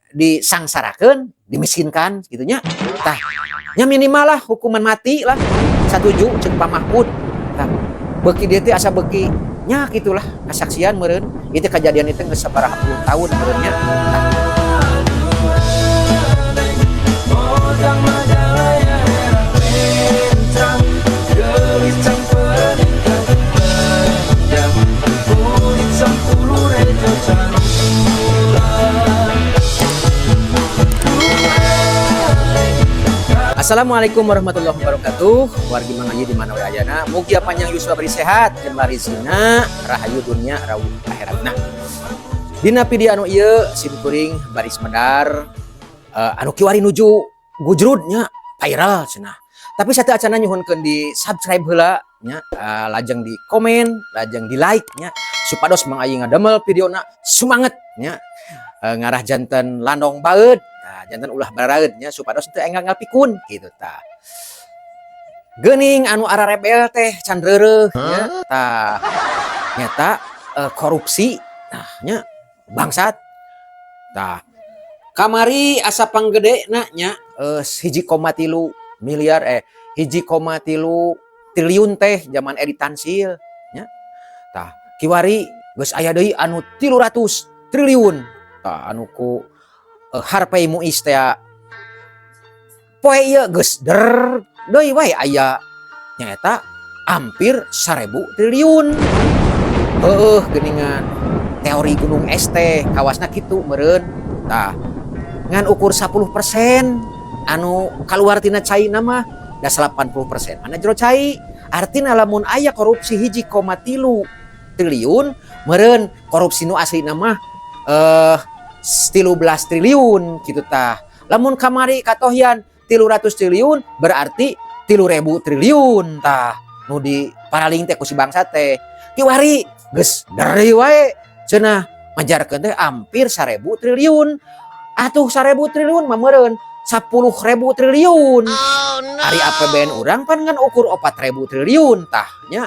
Disangsarakeun, dimiskinkan gitu nya. Tah, nya minimal lah hukuman mati lah. Satuju cek Pak Mahfud. Tah, beuki dieu teh asa beuki nya gitulah kasaksian meureun. Itu kejadian itu geus sabaraha puluh tahun meureun nya. Tah. Mojang Majalaya herang lencang, geulis campeun panjang, kulit 10 rejo candulan. Assalamualaikum warahmatullahi wabarakatuh. Wargi Mangayi di mana we ayana, mugia panjang yuswa, beri sehat, jembar rizkina, rahayu dunia rawuh akhirat. Nah, dina video anu ieu sim kuring baris medar anu kiwari nuju gujrudnya viral cenah. Tapi sateuacanna nyuhunkeun di subscribe heula nya, lajeng di komen, lajeng di like nya, supados Mang Ayi ngadamel videona semangat nya. Ngarah janten landong baeud. Nah, janten ulah baraeud nya, supados teu enggal pikun gitu tah. Geuning anu ararebel teh can reureuh nya tah. Nyata korupsi nah nya bangsat. Tah. Kamari asa panggedena nya 1,3 miliar, eh, 1,3 triliun teh zaman Edi Tansil nya. Tah, kiwari geus aya deui anu 300 triliun. Tah, anu ku Harvey Muiz teh poe ieu geus der deui wae aya, nyaeta hampir 1000 triliun. Heueuh, geuningan teori gunung es teh kawasna kitu meureun. Tah, ngan ukur 10% anu kaluar tina caina mah, da 80% mana jero cai. Artina lamun aya korupsi 1,3 triliun, meureun korupsi nu aslina mah 13 triliun gitu tah. Lamun kamari katohyan 300 triliun, berarti 3000 triliun tah nu di paraling teh ku si bangsa teh. Kiwari geus dari wae cenah majarkeun teh hampir 1000 triliun. Atuh 1000 triliun mah meureun 10.000 triliun. Ari APBN urang pan ngan ukur 4000 triliun tah nya.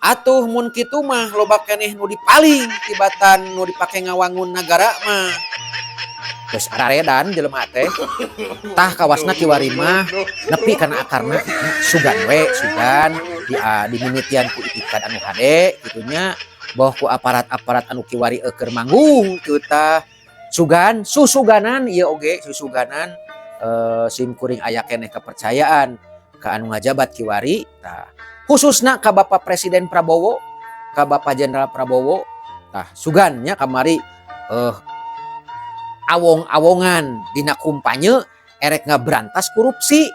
Atuh mun kitu mah loba keneh nu dipaling tibatan nu dipake ngawangun nagara mah. Geus araredan jelema teh. Tah, kawasna kiwari mah nepi kana akarna nya, sugan we, sugan di dimimitian ku itikad anu hade kitu nya, boh ku aparat-aparat anu kiwari eueur manggung kieu tah. Sugan susuganan ieu oge susuganan, sim kuring aya keneh kepercayaan ka anu ngajabat kiwari tah, khususna ka Bapak Presiden Prabowo, ka Bapak Jenderal Prabowo. Tah, sugan nya kamari awong-awongan dina kumpanye erek ngaberantas korupsi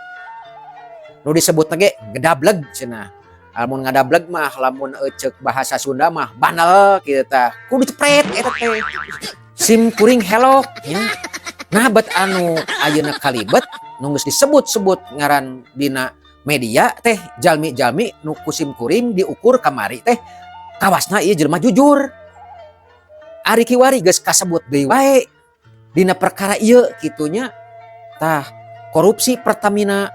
nu disebut ge ngedableg cenah. Lamun ngadableg mah, lamun ceuk bahasa Sunda mah bandel kitu tah, kudu cepret eta teh. Sim kuring helok nya. Nah, bet anu ayeuna kalibet nu geus disebut-sebut ngaran dina media teh jalmi-jalmi nu ku sim kuring diukur kamari teh kawasna ieu jelema jujur. Ari kiwari geus kasebut deui wae dina perkara ieu kitu nya. Tah, korupsi Pertamina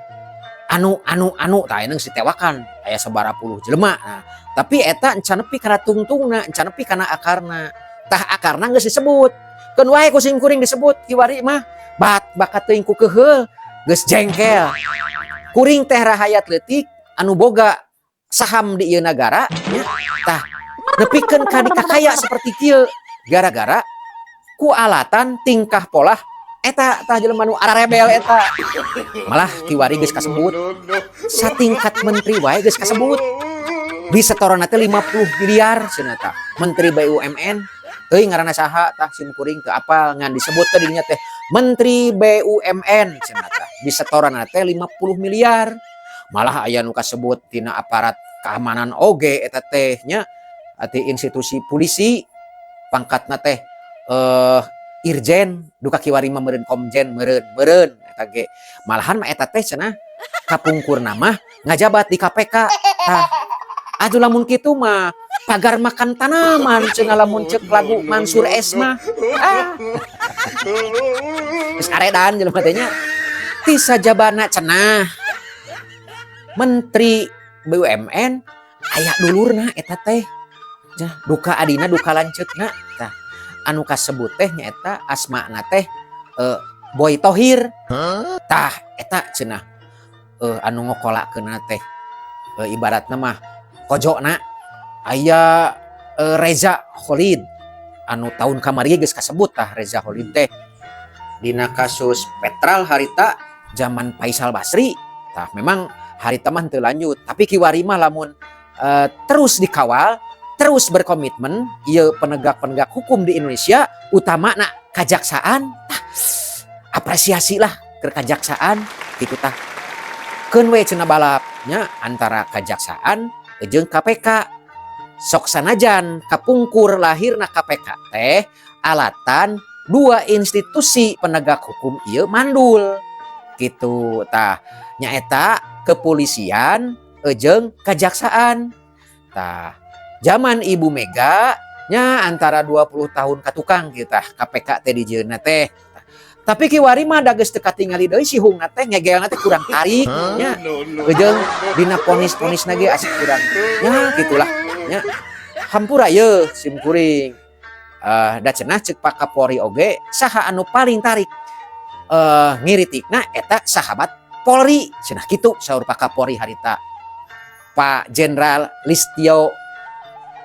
anu anu anu tah ayeuna geus ditewakan aya sabaraha puluh jelema. Nah, tapi eta encan nepi kana tungtungna, encan nepi kana akarna. Tah, akarna geus disebut. Keun wae ku sim kuring disebut kiwari mah bat bakat teuing ku keuheul geus jengkel. Kuring teh rahayat leutik anu boga saham di ieu nagara nya. Tah, nepikeun ka dikakaya seperti kieu gara-gara ku alatan tingkah polah eta tah jelema nu ararebel eta. Malah kiwari geus kasebut satingkat menteri wae geus kasebut di setoran teh 50 miliar cenah tah. Menteri BUMN teuing ngaranna saha tah, sim kuring teu apal, ngan disebut teh dinya teh Menteri BUMN cenah tah di setoran teh 50 miliar. Malah aya nu kasebut tina aparat keamanan oge eta teh nya, ati institusi polisi, pangkatna teh irjen duka kiwari mah meureun komjen meureun meureun eta ge. Malahan mah eta teh cenah kapungkurna mah ngajabat di KPK tah. Atuh lamun kitu mah pagar makan tanaman cenah lamun cek lagu Mansur S mah. Ah, geus aredan jelema teh nya. Ti sajabana cenah menteri BUMN aya dulurna eta teh. Duka adina, duka lanceukna tah. Anu kasebut teh nyaeta asmana teh Boy Thohir. Tah, eta cenah anu ngokolakeunna teh ibaratna mah kojona aya Reza Chalid anu tahun kamari geus kasebut. Tah, Reza Chalid teh dina kasus Petral harita zaman Faisal Basri. Tah, memang harita mah teu lanjut, tapi kiwari mah lamun terus dikawal, terus berkomitmen ieu penegak-penegak hukum di Indonesia, utamana kajaksaan. Tah, apresiasi lah ke kajaksaan gitu. Tah, keun we cenah balapnya antara kajaksaan jeung KPK. Sok sanajan kapungkur lahirna KPK teh alatan dua institusi penegak hukum ieu mandul gitu. Tah, nyaeta kepolisian jeung kejaksaan. Tah, zaman Ibu Mega nya antara 20 tahun ka tukang kita KPK teh dijieunna teh. Tapi kiwari mah da geus teu katingali deui sihungna teh, ngegelna teh kurang tarik nya, jeung dina vonis-vonisna ge asik kurang nya gitulah nya. Hampura ye sim kuring. Da cenah ceuk Pak Kapolri oge, saha anu paling tarik ngiritikna eta sahabat Polri cenah kitu saur Pak Kapolri harita, Pak Jenderal Listyo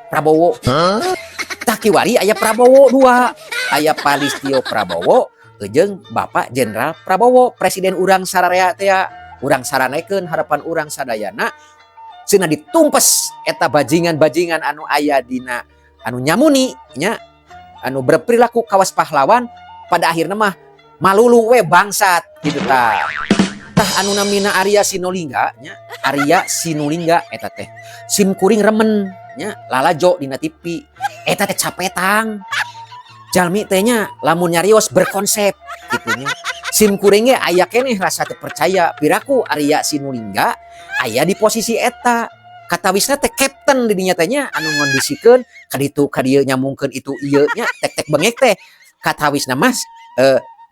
Prabowo. Tah, kiwari aya Prabowo dua, aya Pak Listyo Prabowo jeung Bapak Jenderal Prabowo, presiden urang sararea teh. Urang saranekeun harapan urang sadayana cenah ditumpes eta bajingan-bajingan anu aya dina anu nyamuni nya, anu berperilaku kawas pahlawan, pada akhirnya mah malulu we bangsat gitu. Tah, tah, anu namina Arya Sinulingga nya, Arya Sinulingga eta teh sim kuring remen nya, lalajo dina TV eta teh capetang jalmi teh nya, lamun nyarios berkonsep gitu nya. Sim kuring ge aya keneh rasa teu percaya piraku Arya Sinulingga aya di posisi eta. Katawisna teh captain di dinya teh nya, anu ngondisikeun kaditu kadieu, nyambungkeun itu ieu nya, tek tek bengek teh katawisna mas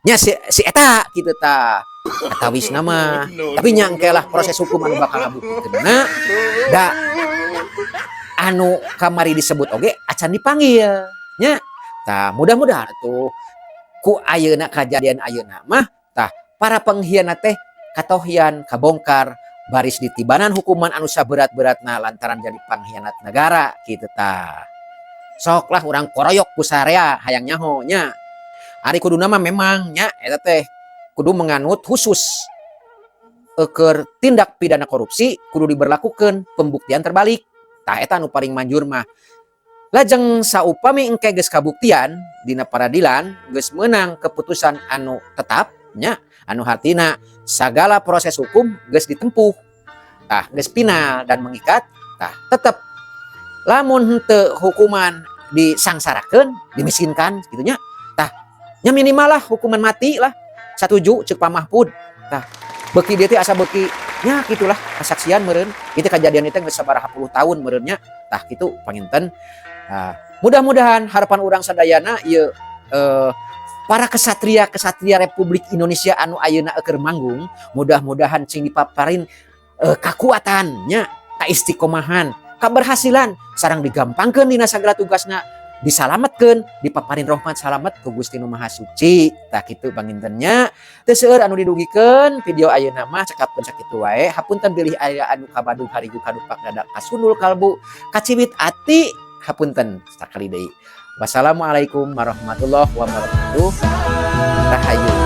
nya si eta gitu. Tah, katawisna mah, tapi nya engke lah proses hukum anu bakal ngabuktikeunna. Da anu kamari disebut oge acan dipanggil nya. Tah, mudah-mudahan tuh ku ayeuna kajadian ayeuna mah, tah, para pengkhianat teh katohian, kabongkar, baris ditibanan hukuman anu saberat-beratna lantaran jadi pengkhianat negara gitu. Tah, sok lah urang koroyok ku sarea hayang nyaho nya. Ari kuduna mah memang nya eta teh kudu menganut khusus eker tindak pidana korupsi kudu diberlakukan pembuktian terbalik. Tah, eta anu paling manjur mah. Lajeng saupami engke geus kabuktian dina peradilan, geus meunang keputusan anu tetap nya, anu hartina sagala proses hukum geus ditempuh, tah, geus final dan mengikat. Tah, tetep lamun henteu hukuman disangsarakeun, dimiskinkan gitu nya. Tah nya, minimal lah hukuman mati lah, satuju ceuk Pak Mahfud. Tah, beuki dieu teh asa beuki nya gitulah kasaksian meureun itu kejadian itu geus sabaraha puluh tahun meureun nya. Tah, kitu panginten. Nah, mudah-mudahan harapan urang sadayana ieu para kesatria-kesatria Republik Indonesia anu ayeuna keur manggung, mudah-mudahan cing dipaparin kakuatan nya, kaistiqomahan, kaberhasilan, sareng digampangkeun dina sagala tugasna, disalametkeun, dipaparin rahmat salamet ku Gusti Nu Maha Suci. Tah, kitu panginten nya. Teu seueur anu didugikeun, video ayeuna mah cekapkeun sakitu wae. Hapunten bilih aya anu kabadug, harigu, kadupak dada, kasundul kalbu, kaciwit ati, hapunten sakali deui. Wassalamualaikum warahmatullahi wabarakatuh. Rahayu.